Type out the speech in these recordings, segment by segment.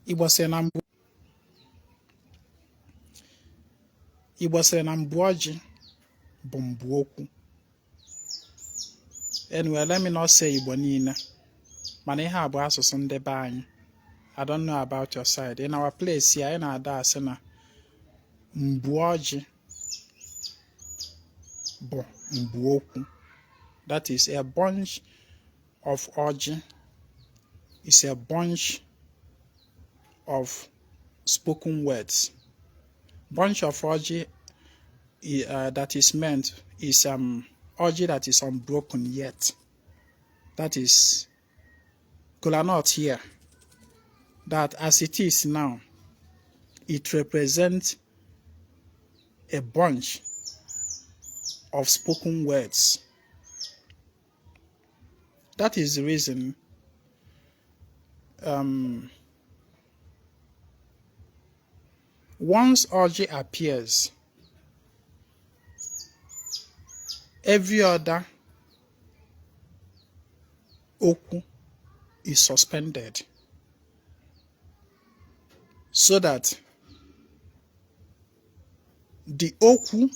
Igbo sị na mbụ Igbo sị na mbu ọjị bụ mbu okwu. Anyway, let me not say Igbo niile, mana ihe a bụ asụsụ ndị be anyị. I don't know about your side. In our place here, anyị na-ada asị na mbu ọjị bụ mbu okwu. That is, a bunch of ọjị is a bunch of spoken words. Bunch of ọjị that is meant is ọjị that is unbroken yet. That is kola nut here. That as it is now, it represents a bunch of spoken words. That is the reason once ọjị appears, every other okwu is suspended so that the okwu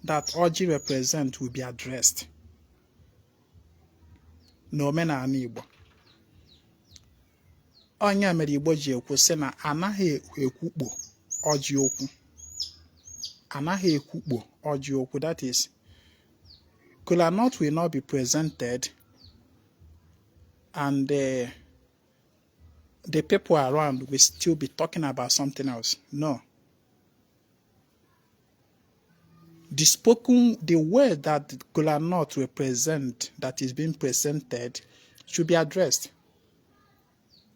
that ọjị represent will be addressed. N'omenala Igbo, ọ nya mere Igbo ji ekwu sị na anaghị ekwukpo ọjị okwu. Anaghị ekwukpo ọjị okwu. That is, kola nut will not be presented and the people around will still be talking about something else. No. The spoken, the word that kola nut represent that is being presented should be addressed.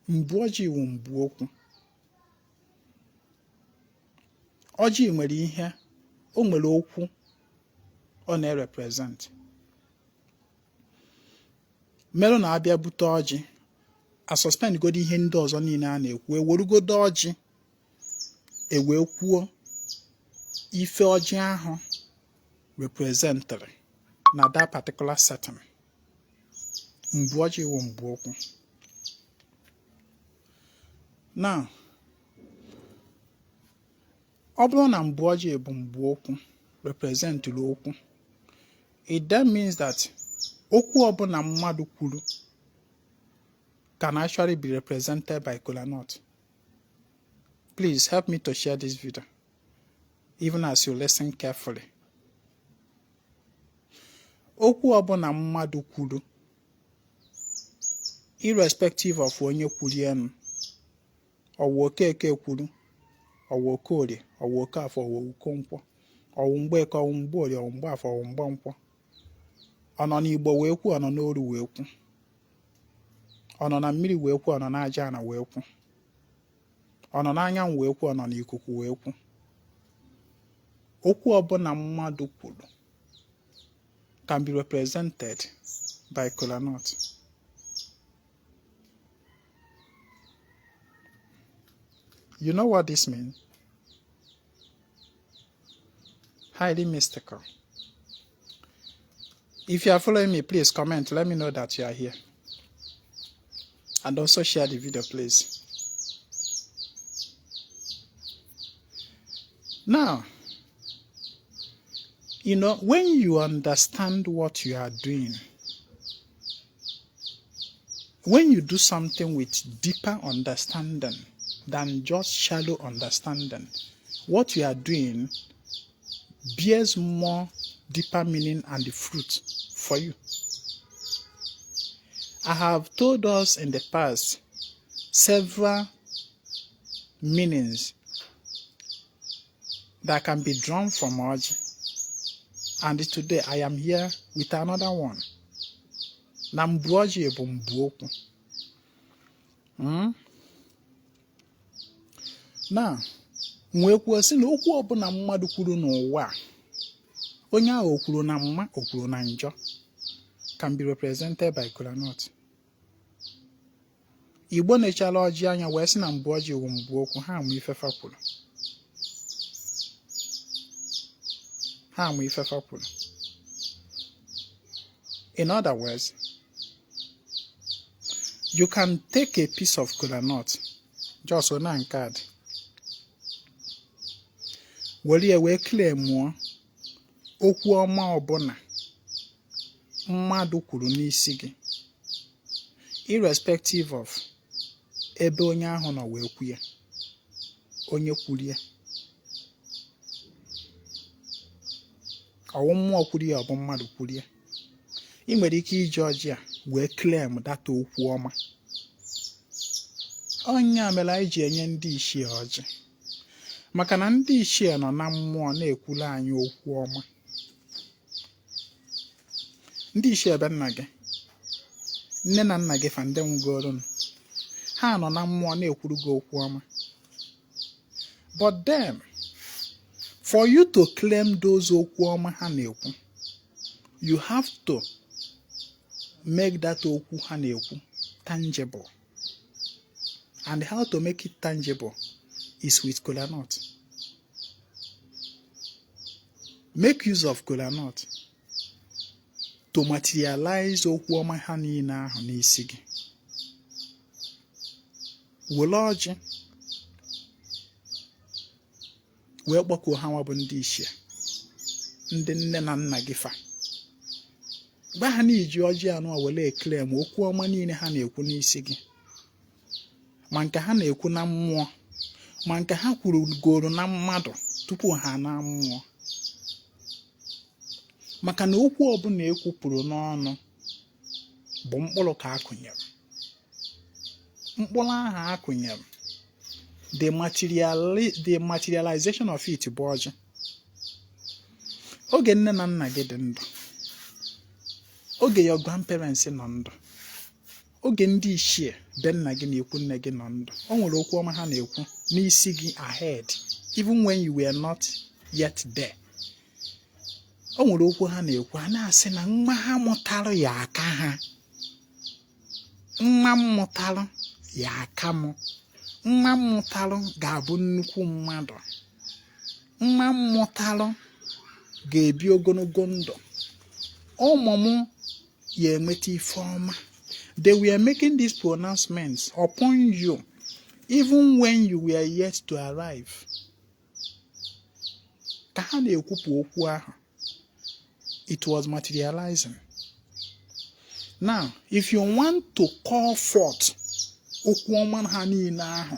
Mbu ọjị wụ mbu okwu. Ọjị nwere ihe, o nwere okwu ọ na-represent. Merụ na abịa bute ọjị, a suspend godo ihe ndị ọzọ niile a na-ekwu, ewerugodo ọjị ewee kwuo ife ọjị ahụ representịrị na that particular setting. Mbu ọjị wụ mbu okwu. Now, ọ bụrụ na mbu ọjị bụ mbu okwu representịrị okwu, it then means that okwu ọbụla mmadụ kwuru can actually be represented by kola nut. Please help me to share this video, even as you listen carefully. Okwu ọbụla mmadụ kwuru, irrespective of onye kwuru enu, ọwụ Okeke kwuru, ọwụ Okorie, ọwụ Okafọ, ọwụ Okonkwo, ọwụ Mgbeke, ọwụ Mgborie, ọwụ Mgbafọ, ọwụ Mgbankwọ, ọ nọ n'Igbo wee kwu, ọ nọ n'oru wee kwu, ọ nọ na mmiri wee kwu, ọ nọ n'aja ana wee kwu, ọ nọ n'anyanwụ wee kwu, ọ nọ n'ikuku wee kwu, okwu ọbụla mmadụ kwuru can be represented by kola nut. You know what this means? Highly mystical. If you are following me, please comment. Let me know that you are here. And also share the video, please. Now, when you understand what you are doing, when you do something with deeper understanding than just shallow understanding, what you are doing bears more deeper meaning and the fruit for you. I have told us in the past several meanings that can be drawn from ọjị, and today I am here with another one. Na mbu ọjị bụ mbu okwu. Na m wee kwuo sị na okwu ọbụla mmadụ kwuru n'ụwa a, onye ahụ o kwuru na mma, o kwuru na njọ, can be represented by kola nut. Igbo nechara ọjị anya wee sị na mbu ọjị wụ mbu okwu, ha ama ife fa kwuru. Ha ama ife fa kwuru. In other words, you can take a piece of kola nut Just na nke a dị, were ya wee claimụọ okwu ọma ọbụla mmadụ kwuru n'isi gị, irrespective of ebe onye ahụ nọ wee kwu ya, onye kwuru ya, ọ wụ mmụọ kwuru ya, ọ bụ mmadụ kwuru ya. Ị nwere ike iji ọjị a wee claim that okwu ọma. Ọ nya mere anyị ji enye ndị ichie ọjị, maka na ndị ichie nọ na mmụọ na-ekwuru anyị okwu ọma. Ndị ichie be nna gị, nne na nna gị fa ndị nwụgoro, ha nọ na mmụọ na-ekwuru gị okwu ọma. But then, for you to claim those okwu ọma ha na-ekwu, you have to make that okwu ha na-ekwu tangible. And how to make it tangible is with kola nut. Make use of kola nut to materialize okwu ọma ha niile ahụ n'isi gị. Were ọjị wee kpọkuo ha nwa bụ ndị ichie, ndị nne na nna gị fa. Gwa ha na i ji ọjị anụ a were claim okwu ọma niile ha na-ekwu n'isi gị, ma nke ha na-ekwu na mmụọ, ma nke ha kwurugoro na mmadụ tupu ha na mmụọ. Maka na okwu ọbụla ekwupụrụ n'ọnụ bụ mkpụrụ ka a kụnyere. Mkpụrụ ahụ a kụnyere, the materialization of it bụ ọjị. Oge nne na nna gị dị ndụ, oge your grandparents nọ ndụ, oge ndị ichie be nna gị na ikwu nne gị nọ ndụ, o nwere okwu ọma ha na-ekwu n'isi gị ahead, even when you were not yet there. O nwere okwu ha na-ekwu, ha na-asị na nwa ha mụtarụ ya aka ha, nwa m mụtarụ ya aka m, nwa m mụtarụ ga-abụ nnukwu mmadụ, nwa m mụtarụ ga-ebi ogologo ndụ, ụmụ m ya enweta ife ọma. They were making these pronouncements upon you even when you were yet to arrive. Ka ha na-ekwupụ okwu ahụ, it was materializing. Now, if you want to call forth okwu ọma ha niile ahụ,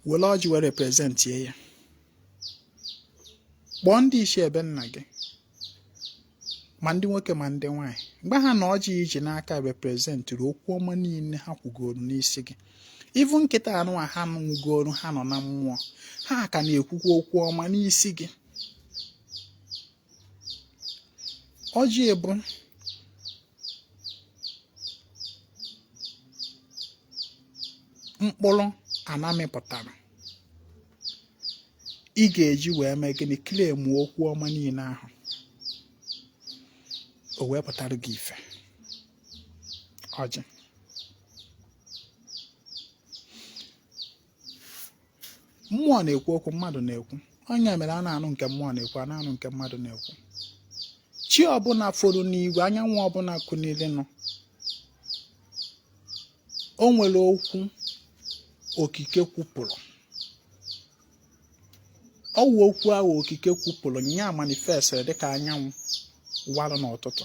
were ọjị wee representie ya. Kpọọ ndị ichie be nna gị, ma ndị nwoke ma ndị nwaanyị, gwa ha na ọjị i ji n'aka representịrị okwu ọma niile ha kwugoro n'isi gị. Even kịta anụwa ha nwugoro, ha nọ na mmụọ, ha ka na-ekwukwa okwu ọma n'isi gị. Ọjị bụ mkpụrụ ana mịpụtara ị ga-eji wee mee gịnị? Claim okwu ọma niile ahụ, o wee pụtara gị ife. Ọjị mmụọ na-ekwu okwu, mmadụ na-ekwu. Ọ nya mere a na-anụ nke mmụọ na-ekwu, a na-anụ nke mmadụ na-ekwu. Chi ọbụla foro n'igwe, anyanwụ ọbụla kunilinụ, o nwere okwu okike kwupụrụ. Ọ wụ okwu ahụ okike kwupụrụ nya manifestịrị dịka anyanwụ warụ n'ụtụtụ.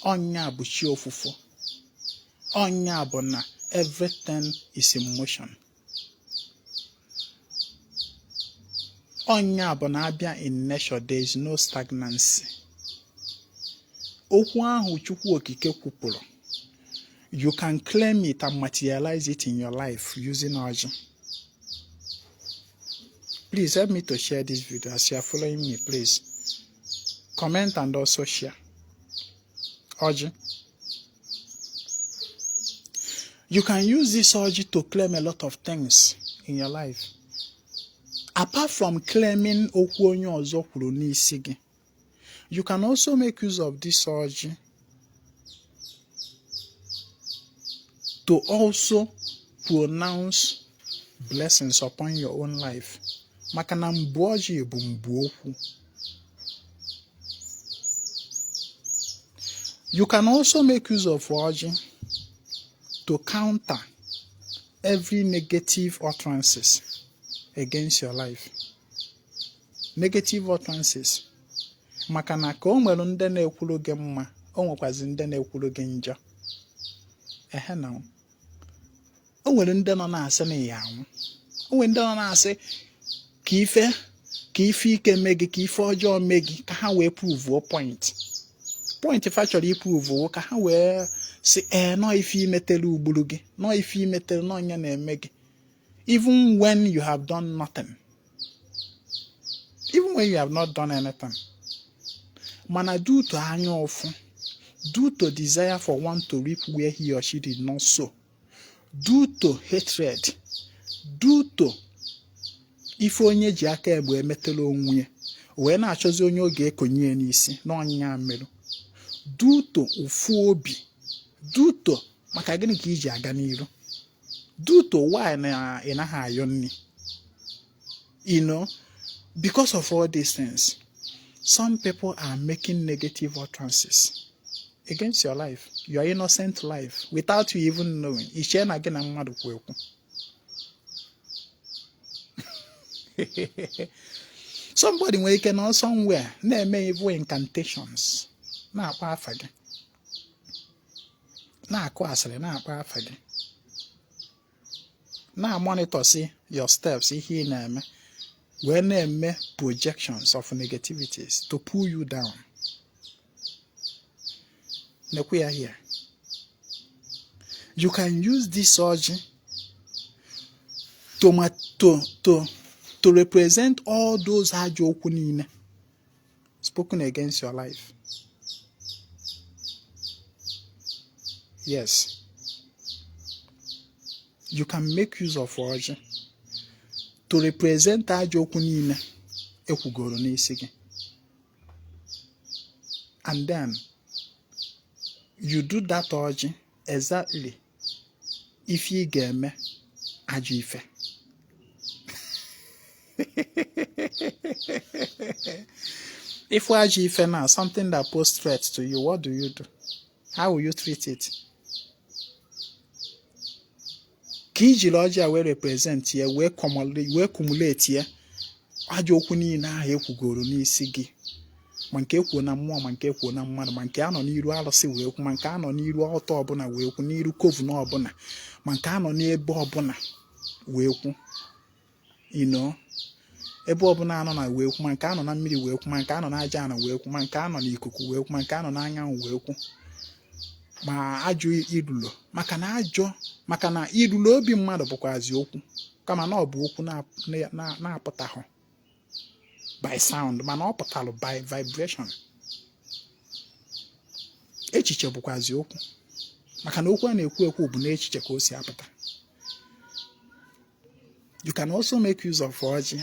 Ọ nya bụ chi ofufo. Ọ nya bụ na everything is in motion. Ọ nya bụ na a bịa in nature, there is no stagnancy. Okwu ahụ Chukwu okike kwupụrụ, you can claim it and materialize it in your life using ọjị. Please help me to share this video. As you are following me, please comment and also share. Ọjị. You can use this ọjị to claim a lot of things in your life. Apart from claiming okwu onye ọzọ kwuru n'isi gị, you can also make use of this ọjị to also pronounce blessings upon your own life. Maka na mbu ọjị bụ mbu okwu. You can also make use of ọjị To counter every negative utterances against your life. Negative utterances. Maka na ka o nwere ndị na-ekwuru gị mma, o nwekwazi ndị na-ekwuru gị njọ. Ehe na o nwere ndị nọ na-asị na ya anwụ. O nwere ndị nọ na-asị ka ife ike mee gị, ka ife ọjọọ mee gị, ka ha wee prove point. Point fa chọrọ iprove, ka ha wee sị ee, nọọ ife imetere ugburu gị, nọọ ife imetere, nọọ ya na-eme gị, even when you have done nothing, even when you have not done anything. Mana due to anya ụfụ, due to desire for one to reap where he or she did not sow, due to hatred, due to ife onye ji aka egbe emetela onwe ya, wee na-achọzi onye ọ ga-ekonye ya n'isi n'ọnyịnya mmerụ, due to ụfụ obi, due to maka gịnị ka iji aga n'iru, due to why na ị naghị ayọ nri. Because of all these things, some people are making negative utterances against your life, your innocent life, without you even knowing. Ichee na gị na mmadụ kwu ekwu. Somebody nwere ike nọ somewhere na-eme evil incantations, na-akpọ afa gị, na-akụ asịrị, na-akpọ afa gị, na-amonitorsị your steps, ihe ị na-eme, wee na-eme projections of negativities to pull you down. Nekwe ya here. You can use this ọjị to represent all those ajọ okwu niile spoken against your life. Yes, you can make use of ọjị to represent ajọ okwu niile ekwugoro n'isi gị, and then you do that ọjị exactly ife ị ga-eme ajọ ife. If ajọ ife now, something that pose threat to you, what do you do? How will you treat it? Ka i jiri ọjị a wee represent ya, wee cumulate ya ajọ okwu niile ahụ ekwugoro n'isi gị, ma nke ekwuo na mmụọ, ma nke ekwuo na mmadụ, ma nke a nọ n'iru arụsị wee kwu, ma nke a nọ n'iru altar ọbụla wee kwu, n'iru coven ọbụla, ma nke a nọ n'ebe ọbụla wee kwu, ebe ọbụla anọ na wee kwu, ma nke a nọ na mmiri wee kwu, ma nke a nọ n'aja ana wee kwu, ma nke a nọ n'ikuku wee kwu, ma nke a nọ n'anyanwụ wee kwu, ma ajọ ilulo, maka na ajọ, maka na ilulo obi mmadụ bụkwazi okwu, kama na ọ bụ okwu na-apụtahụ by sound, mana ọ pụtalụ by vibration. Echiche bụkwazi okwu, maka na okwu a na-ekwu ekwu bụ n'echiche ka o si apụta. You can also make use of ọjị.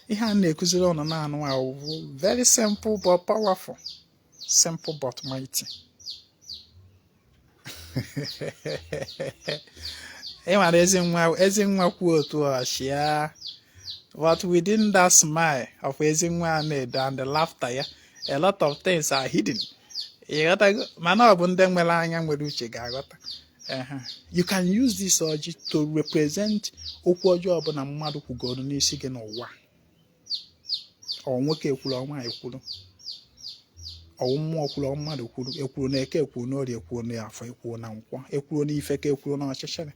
Ihe a na-ekuziri ụnụ na-anụ ahụ, very simple but powerful, simple but mighty. Ị mara ezi nwa kwuo otu ọchịa, but within that smile of ezi nwa na-edo and the laughter ya, a lot of things are hidden. Ịghọtago? Mana ọ bụ ndị nwere anya, nwere uche ga-aghọta. You can use this ọjị to represent okwu ọjọọ ọbụla mmadụ kwugoro n'isi gị n'ụwa. Ọ nwoke ekwuru, ọ nwaanyị kwuru, ọwụ mmụọ kwuru, ọ mmadụ kwuru, ekwuru na eke, ekwuru na orie, ekwuru na afọ, ekwuru na nkwọ, ekwuru na ife ka ekwuru na ọchịchịrị,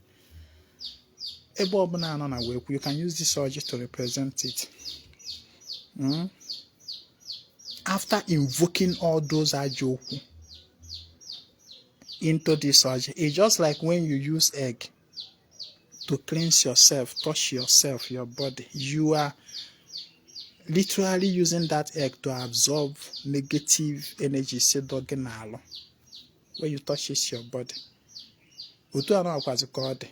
ebe ọbụla anọ na wee kwu. You can use this ọjị to represent it. After invoking all those ajọ okwu into this ọjị, it's just like when you use egg to cleanse yourself, touch yourself, your body. You are literally using that egg to absorb negative energy si dọ gị n'alụ when you touch it, your body. Otu a na-akwazi ka ọ dị,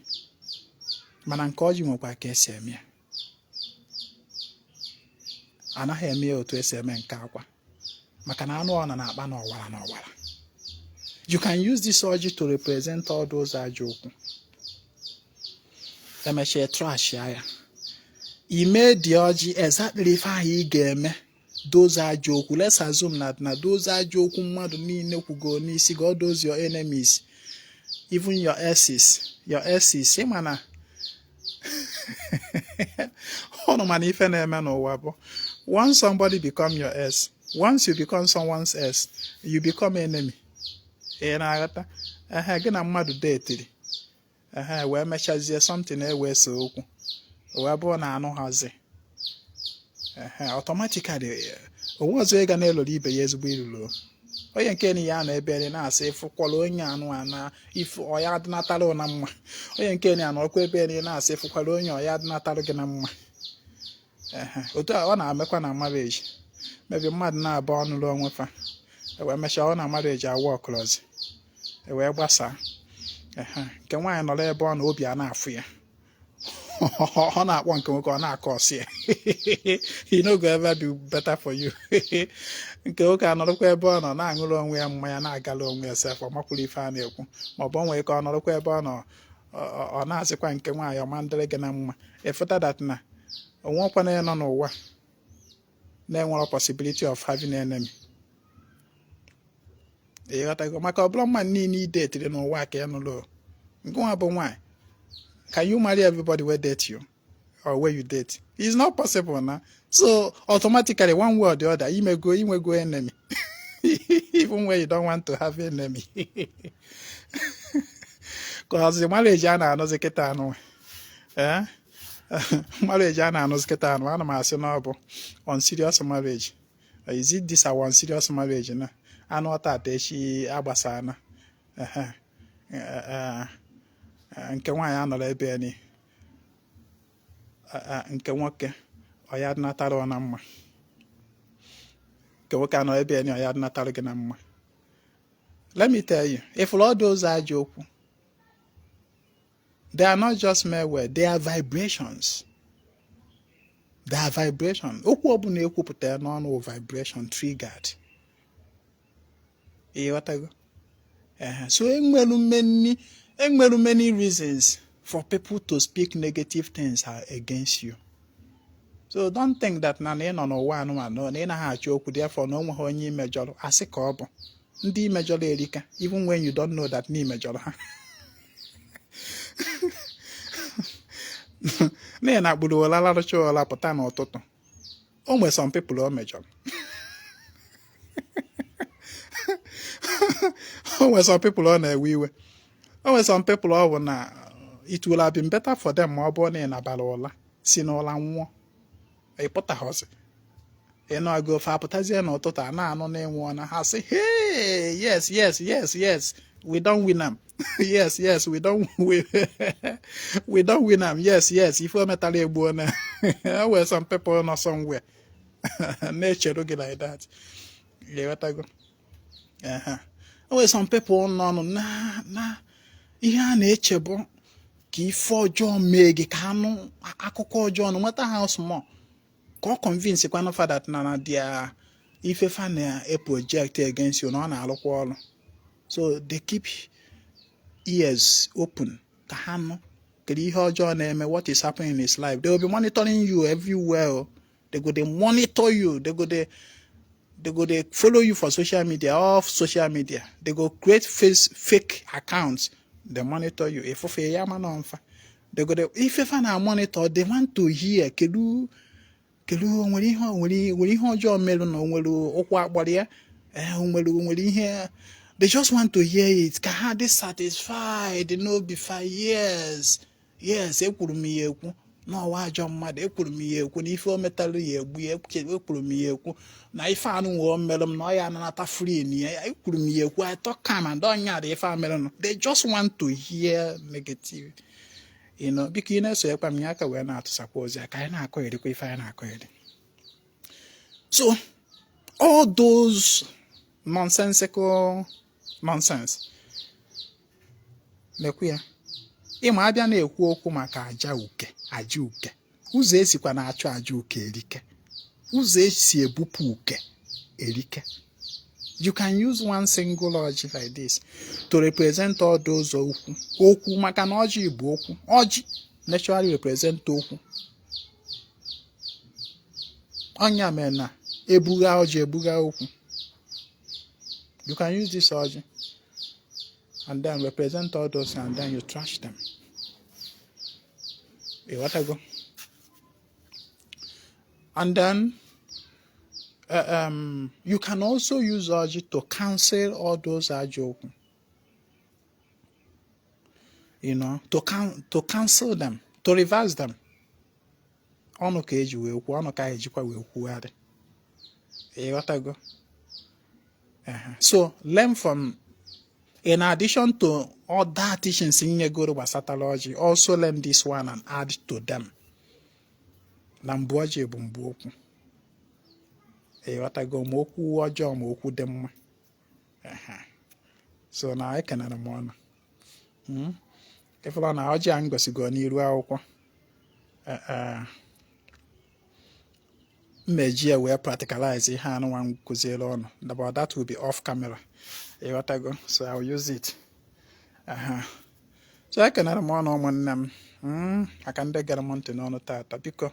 mana nke ọjị nwekwa ka esi eme ya. Anaghị eme ya otu esi eme nke akwa, maka na anụ ọna na-akpa n'ọwara n'ọwara. You can use this ọjị to represent all those ajọ okwu. Emechaa, trash ya. Ime dị ọjị exactly ife ahụ ị ga-eme those ajọ okwu. Let's assume na those ajọ okwu mmadụ niile kwugo n'isi gị, all those your enemies, even your exes, Your exes, ịma na ụnụ mana ife na-eme n'ụwa bụ once somebody become your ex, once you become someone's ex, you become enemy. Ị na-aghọta? Ehe, gị na mmadụ detiri, ehe, wee mechazie something ewee see okwu, wee bụrụ na anụ hazi, ehe, automatically onwe ọzọ ịga na-eloro ibe ya ezigbo irulo. Onye nke na ya nọ ebe na-asị ịfụkwala onye anụ a na ife ọya adịnatara na mma. Onye nke na ya nọkwa ebe na-asị ịfụkwala onye ọya adịnatara gị na mma. Ehe, otu a ọ na-emekwa na marriage. Maybe mmadụ na-abụ ọnụrụ onwe fa, ewee mechaa ọ na marriage awa ọkụrọzi, ewee gbasaa. Ehe, nke nwaanyị nọrọ ebe ọ na obi a na-afụ ya, ọ na-akpọ nke nwoke, ọ na-akọ ọsị ya, "E no go ever be better for you." Nke nwoke anọrọkwa ebe ọ nọ na-aṅụrụ onwe ya mmanya, na-agala onwe ya sef, ọ makwuru ife a na-ekwu. Maọbụ o nwere ka ọ nọrọkwa ebe ọ nọ, ọ na-asịkwa nke nwaanyị, ọma ndịrị gị na mma. Ịfụta that na onwekwana ya nọ n'ụwa na-enwero possibility of having enemy. Ịghọtago? Maka ọ bụrụ mmadụ niile idetiri n'ụwa ka ị nụrụ. Nke nwa bụ nwaanyị, can you marry everybody wey date you or where you date? It's not possible na. So automatically, one way or the other, imego inwego enemy, even when you don't want to have enemy. 'Cause marriage a na-anụzi kịta anụ, eh, marriage a na-anụzi kịta anụ, ana m asị na ọ bụ unserious marriage. Is it this our unserious marriage na anụ tata, echi agbasana? Ehe. Nke nwaanyị anọrọ ebe ni, nke nwoke ọ ya natara ọ na mma. Nke nwoke anọrọ ebe ni, ọ ya natara gị na mma. Let me tell you, if all those ajọ okwu, they are not just mere words, they are vibrations. They are vibration. Okwu ọbụla ekwupụtara n'ọnụ wụ vibration triggered. Ịghọtago? Ehe. So enwelu many reasons for people to speak negative things against you. So don't think that na ị nọ n'ụwa anụmanụ na ị naghị achọ okwu, therefore na o nweghị onye imejọrọ. Asị ka ọ bụ ndị imejọrọ erika, even when you don't know that na imejọrọ ha. N'ihi na akpụrụ ụla larụcha ụla pụta n'ụtụtụ, o nwere some people o mejọrọ, o nwere some people ọ na-ewe iwe, o nwere some people ọ bụ na it will have been better for them ma ọ bụrụ na ị nabara ụla, si n'ụla nwụọ, ị pụtaghọzi. Ịnụ agụ ofe apụtazie n'ụtụtụ, a na-anụ na ịnwụọ na ha sị, "Hey, yes, yes, yes, yes, we don win am. Yes, yes, we don win am. Yes, yes, ife o metara egbuo na." O nwere some people nọ somewhere na-echere gị like that. Ịghọtago? Ehe. O nwere some people nọ nụ na ihe a na-eche bụ ka ife ọjọọ mee gị, ka anụ akụkọ ọjọọ nụ nweta ha small, ka ọ convince kwanụ fa that na their ife fa na project against you na ọ na-arụkwa ọrụ. So they keep ears open ka ha nụ kedu ihe ọjọọ na-eme, what is happening in his life. They will be monitoring you everywhere o. They go dey monitor you, they go dey follow you for social media, off social media. They go create face fake accounts, they monitor you. Ifufe ya ma nọ mfa, they go dey ife fa na monitor. They want to hear kedu kedu o nwere ihe o nwere ihe ọjọọ merụ, na o nwere ụkwụ akpọrọ ya, ee, o nwere ihe. They just want to hear it ka ha dị satisfied n'obi fa. Yes, ekwuru m ya ekwu n'ọwa ajọ mmadụ, ekwuru m ya ekwu na ife o metalụ ya egbu ya, ekwuru m ya ekwu na ife anụ nwee merụ m na ọ ya ananata free na ya, ekwuru m ya ekwu. I talk am and ọnya dị ife a merenụ. They just want to hear negative. Biko, ị na-esonyekwa m nye aka wee na-atụsakwa ozi a ka anyị na-akọ erikwa ife anyị na-akọ eri. So all those nonsensical nonsense na-ekwu ya, ịma abịa na-ekwu okwu maka aja uke, aja uke, ụzọ esikwa na-achụ aja uke erike, ụzọ esi ebupụ uke erike. You can use one single ọjị like this to represent all those okwu okwu, maka na ọjị bụ okwu. Ọjị naturally represent okwu. Ọnya mere na ebuga ọjị, ebuga okwu. You can use this ọjị and then represent all those and then you trash them. Ịghọtago? And then you can also use ọjị to cancel all those ajọ okwu, to cancel them, to reverse them. Ọnụ ka eji wee kwuo, ọnụ ka anyị ejikwa wee kwugharị. Ịghọtago? So learn from, in addition to other teachings nyegoro gbasatara ọjị, also learn this one and add to them. Na mbụ ọjị bụ mbụ okwu. Ịghọtago? Ma okwu ọjọọ ma okwu dị mma. So na ekenere m ọnụ. Ịfụla na ọjị a m gosigo n'iru akwụkwọ, mmeji ya wee practicalize ihe anụnwa m kụziere ọnụ, but that will be off camera. Ịghọtago? So I will use it. So ekenere m ọnụ, ụmụnne m, maka ndị gere m ntị n'ọnụ tata. Biko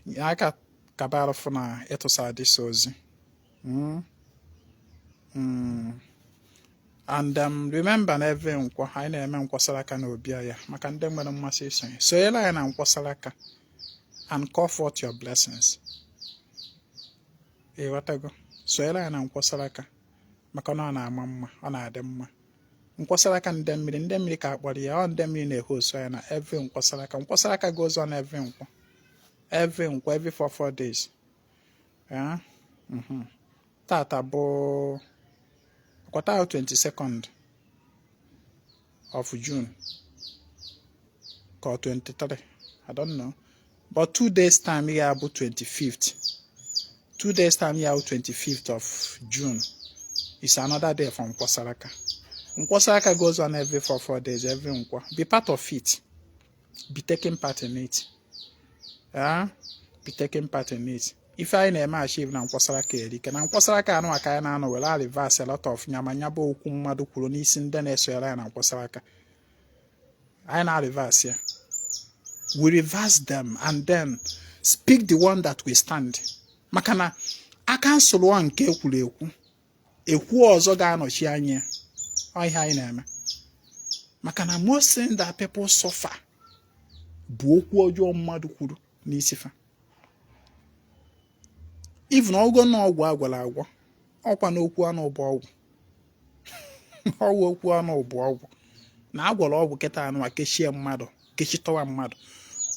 nye aka kaba arụfụ na ịtụsa dịsa ozi. And remember na every Nkwọ anyị na-eme nkwọsara aka na obi ya. Maka ndị nwere mmasị isonye, sonyere anyị na nkwọsara aka and call forth your blessings. Ịghọtago? Sonyere anyị na nkwọsara aka maka na ọ na-ama mma, ọ na-adị mma. Nkwọsara aka ndị mmiri, ndị mmiri ka akpọrọ ya. Ọ ndị mmiri na-ehosu anyị na every nkwọsara aka. Nkwọsara aka goes on every Nkwọ, every Nkwọ, every 4 4 days. Yeah? Tata bụ kwata 22nd of June ka ọ 23, I don't know, but 2 days time ya bụ 25th. 2 days time ya bụ 25th of June is another day from Nkwọsaraka. Nkwọsaraka goes on every 4 4 days, every Nkwọ. Be part of it, be taking part in it. Yeah? Be taking part in it. Ife anyị na-eme achieve na nkwọsaraka erike na nkwọsaraka anụ ka anyị na-anọ were reverse a lot of nyamanyaba okwu mmadụ kwuru n'isi ndị na-esonyere anyị na nkwọsaraka. Anyị na-reverse ya. We reverse them and then speak the one that we stand, maka na aka nsụlụọ nke ekwuru ekwu ekwu ọzọ ga-anọchi anya. Ọ ihe anyị na-eme, maka na most things that people suffer bụ okwu ọjọọ mmadụ kwuru n'isi fa. Even ọgwụ na ọgwụ agwara agwọ, ọkwa na okwu ọnụ bụ ọgwụ. Ọgwụ, okwu ọnụ bụ ọgwụ. Na agwọrọ ọgwụ kịta anụ a kechie mmadụ, kechitọwa mmadụ,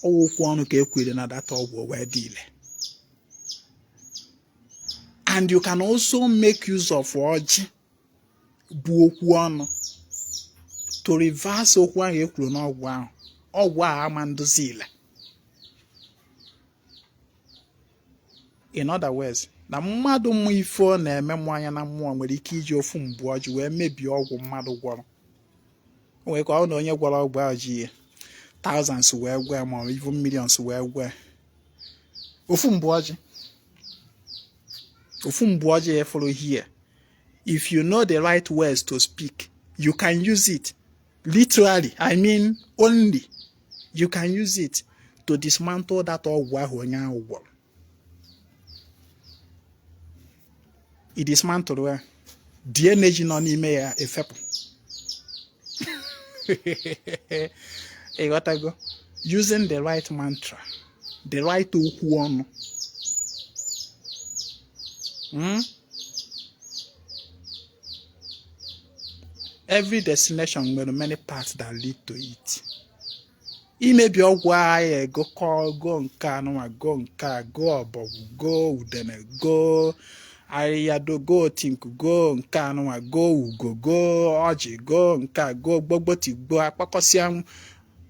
ọwụ okwu ọnụ ka ekwere na data ọgwụ wee dị ile. And you can also make use of ọjị bụ okwu ọnụ to reverse okwu ahụ ekwuru n'ọgwụ ahụ. Ọgwụ ahụ ama ndozi ile. In other words, na mmadụ mmụ ife ọ na-eme mmụ anya na mmụọ nwere ike iji ofu mbụ ọjị wee mebie ọgwụ mmadụ gwọrọ. O nwere ka ọ na onye gwọrọ ọgwụ ahụ ji thousands wee gwee, ma ọ even millions wee gwee. Ofu mbụ ọjị, ofu mbụ ọjị efuru here, if you know the right words to speak, you can use it literally, I mean only you can use it to dismantle that ọgwụ ahụ onye ahụ gwọrọ. I dismantle ya, the energy nọ n'ime ya efepụ. Ịghọtago? Using the right mantra, the right okwu ọnụ. Every destination nwere many paths that lead to it. Imebi ọgwụ agha egokọ go nke anụnwa, go nke a, go ọbọgwụ, go udene, go ahịhịado, go tinku, go nke anụnwa, go ugo, go ọjị, go nke a, go gbogbotigbo, akpakọsịa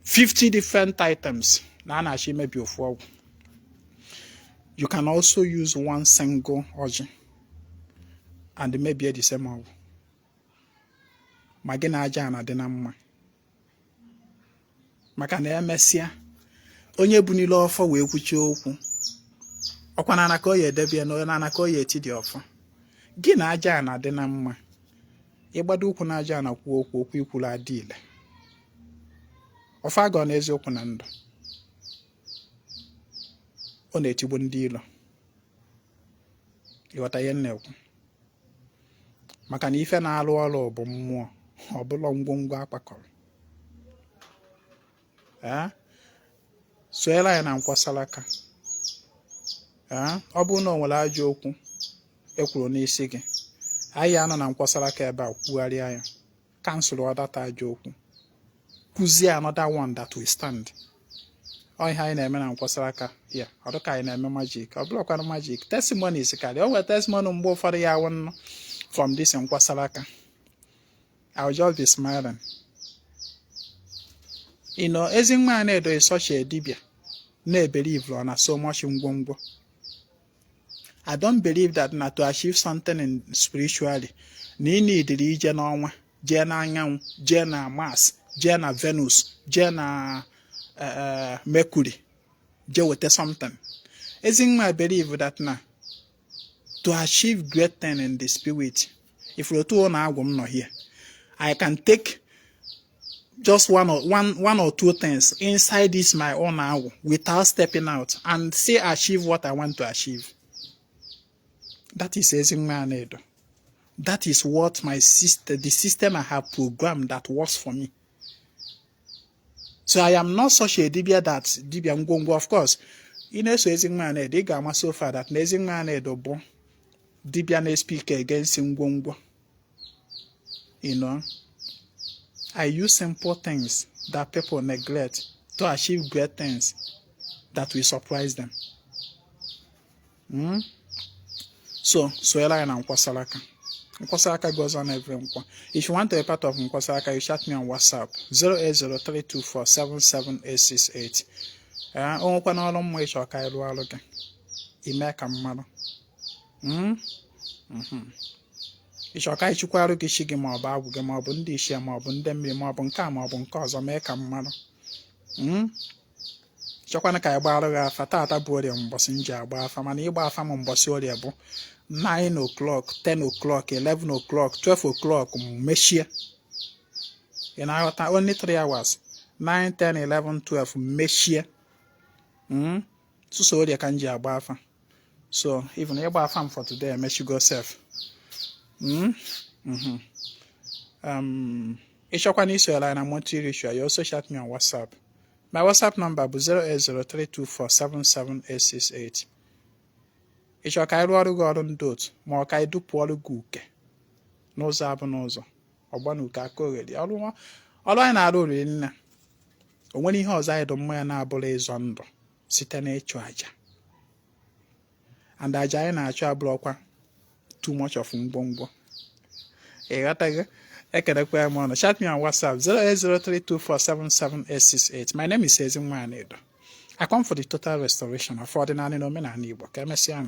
50 different items na a na-achọ imebi ofu ọgwụ. You can also use one single ọjị and mebie the same ọgwụ, ma gị na aja na dị na mma. Maka na emesịa, onye bunile ọfọ wee kwuchie okwu, ọkwa na ana ka ọ ya edebe ya, na ana ka ọ ya eti dị ọfọ. Gị na aja na dị na mma, ịgbado ụkwụ na aja na kwuo okwu, okwu ikwuru adị ile. Ọfọ agọ na eziokwu na ndụ, ọ na-etigbu ndị ilo. Ịghọta ihe m na-ekwu? Maka na ife na-arụ ọrụ bụ mmụọ, ọ bụla ngwongwo akpakọrọ. Sonyere anyị na nkwasara. Ee, ọ bụrụ na o nwere ajọ okwu ekwuru n'isi gị, anyị anọ na nkwasara aka ebe a kwugharịa ya, cancel that ajọ okwu, kụzie another one that will stand. Ọ ihe anyị na-eme na nkwasara aka ya. Ọ dịka anyị na-eme magic, ọ bụrụkwanụ magic. Testimonies karịa. O nwere testimony mgbe ụfọdụ ya awụ nnụ from this nkwasara aka. I'll just be smiling. Ezinwa Anaedo is such a dibia na-ebelieve na so much ngwongwo. I don't believe that na to achieve something in spiritually na ị nidiri ije n'ọnwa, jee n'anyanwụ, jee na Mars, jee na Venus, jee na Mercury, jee weta something. Ezinwa believe that na to achieve great thing in the spirit, if otu ụlọ agwụ m nọ here, I can take just one or two things inside this my own agwụ without stepping out and say achieve what I want to achieve. That is Ezinwa Anaedo. That is what my sister, the system I have programmed that works for me. So I am not such a dibia that dibia ngwongwo. Of course, ị na-eso Ezinwa Anaedo, ị ga-ama so far that na Ezinwa Anaedo bụ dibia na-speak against ngwongwo. I use simple things that people neglect to achieve great things that will surprise them. So, sonyere anyị na nkwasara. Nkwasara goes on every nkwa. If you want to be part of nkwasara, you chat me on WhatsApp 08032477868. Ee, o nwekwa n'ọrụ mmụọ ịchọ ka anyị rụọ ọrụ gị, ime ka mmadụ. Ịchọ ka anyị chukwarụ gị chi gị, maọbụ agwụ gị, maọbụ ndị ichie, maọbụ ndị mmiri, maọbụ nke a, maọbụ nke ọzọ, mee ka mmadụ. Chọkwana ka anyị gbara gị afa. Tata bụ Orie, mbọsị m ji agba afa, mana ịgba afa m mbọsị Orie bụ 9 o'clock, 10 o'clock, 11 o'clock, 12 o'clock, m mechie. Ị na-aghọta? Only 3 hours, 9, 10, 11, 12, mechie. Sụsọ Orie ka m ji agba afa. So even ịgba afa m for today emechigo sef. Ịchọkwana isonyere anyị na monthly ritual, you also chat me on WhatsApp. My WhatsApp number bụ 08032477868. Ị chọrọ ka anyị rụọ ọrụ gị ọrụ ndị otu, ma ọ ka anyị dupụ ọrụ gị uke n'ụzọ abụ n'ụzọ ọgba na uke aka oghere, ọrụ ọrụ anyị na-arụ oriri nne. O nwere ihe ọzọ anyị dụ mma ya na-abụrụ ịzọ ndụ site n'ịchụ àjà, and àjà anyị na-achụ abụrụkwa too much of ngwongwo. Ị ghọtago? Ekelekwa m ọnụ. Chat me on WhatsApp 08032477868. My name is Ezinwa Anaedo. I come for the total restoration of ọdịnala na omenala Igbo. Ka emesịa.